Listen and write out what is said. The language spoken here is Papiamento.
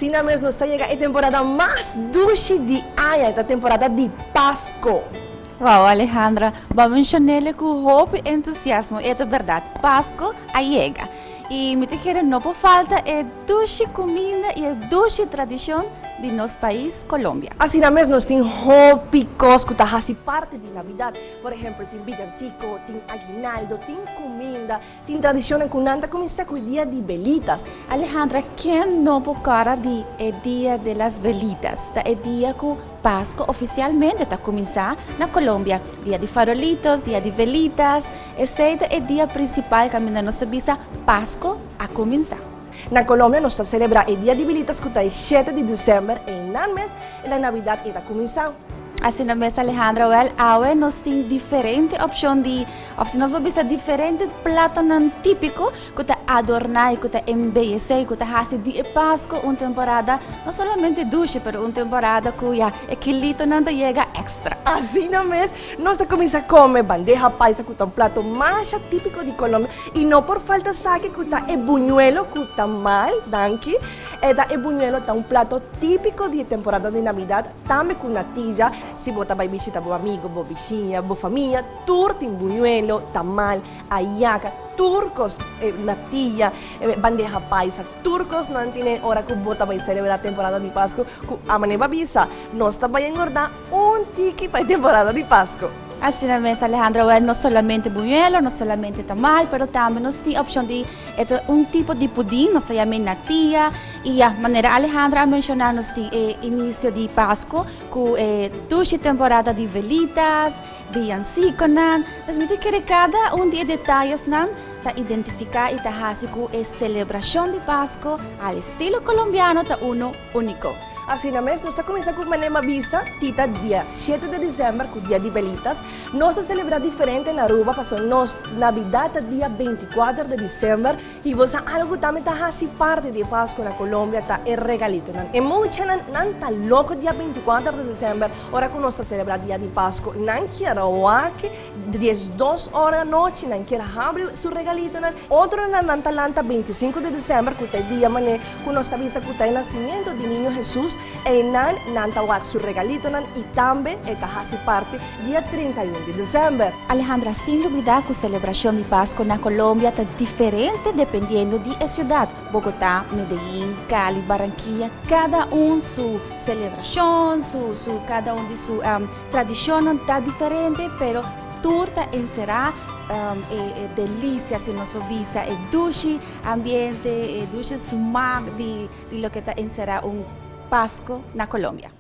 Asina mes, nos ta yega e temporada mas dushi di aña, e temporada di Pasco. Wow, Alejandra, bo a mencion'e cu hopi entusiasmo. E ta berdad, Pasco a yega. Y mi ta kere no por falta e dushi cuminda y e dushi tradicion di nos pais Colombia. Asina mes, nos tin hopi cos cu ta hasi parti di Navidad. Por ehempel, tin villancico, tin aguinaldo, tin cuminda, tin tradicion cu nan ta cuminsa cu Dia di Velitas. Alejandra, ken no por corda di e Dia de las Velitas? Ta e dia cu Pasco oficialmente ta cuminsa na Colombia. Dia di farolitos, Dia di Velitas, esey ta e dia principal caminda nos ta bisa Pasco a cuminsa. Na Colombia nos ta celebra e Dia di Velitas cu ta 7 di december y nan mes na Navidad e ta cuminsa. Asina mes, Alejandra, wel, awe nos tin diferente opcion di, of si nos por bisa diferente platonan tipico cu ta adorna y cu ta embeyece y cu ta haci di e Pasco un temporada no solamente dushi, pero un temporada cu ya e kilitonan ta yega extra. Asina mes, nos ta cuminsa come bandeja paisa, cu ta un plato mas tipico di Colombia, y no por falta esaki cu ta e buñuelo cu tamal, danki. E ta e buñuelo ta un plato tipico di temporada di Navidad, tambe cu natilla. Si bo ta bay bishita bo amigo, bo bisiña, bo famia, tur tin buñuelo, tamal, ayaca, tur cos, natilla, bandeja paisa, tur cos nan tin ora cu bo ta bay celebra temporada di Pasco, cu a manera bo a bisa, nos ta bay engorda un tiki pa temporada di Pasco. Asina mes, Alejandra, well, no solamente buñuelo, no solamente tamal, pero tambe nos tin opcion di un tipo di puding, nos ta yama natilla, y ya, manera Alejandra a menciona, nos tin e inicio di Pasco, cu e dushi temporada di velitas, villanciconan. Dus mi ta kere cada un di e detayesnan ta identifica y ta hasi cu e celebracion di Pasco al estilo colombiano ta uno unico. Asina mes, nos ta cuminsa cu manera bisa, tita dia 7 di december, cu Dia di Velitas. Nos ta celebra diferente na Aruba, paso nos Navidad ta dia 24 di december y bo sa algo tambe ta hasi parti di Pasco na Colombia ta e regalitonan. E muchanan nan ta loco dia 24 di december, ora cu nos ta celebra Dia di Pasco. Nan kier wak 12 or anochi, nan kier habri su regalitonan. Otronan nan ta lanta 25 di december, cu ta dia mane cu nos ta bisa cu ta e nacimento di Niño Jesus, y nan nan ta wak su regalitonan y tambe e ta hasi parti dia 31 di december. Alejandra, sin lubida cu celebracion di Pasco na Colombia ta diferente dependiendo di e ciudad. Bogotá, Medellín, Cali, Barranquilla, cada un su celebracion, su cada un di su tradicion ta diferente, pero tur ta encera e delicia, si nos por bisa, e dushi ambiente, e dushi smaak di loke ta encera un Pasco na Colombia.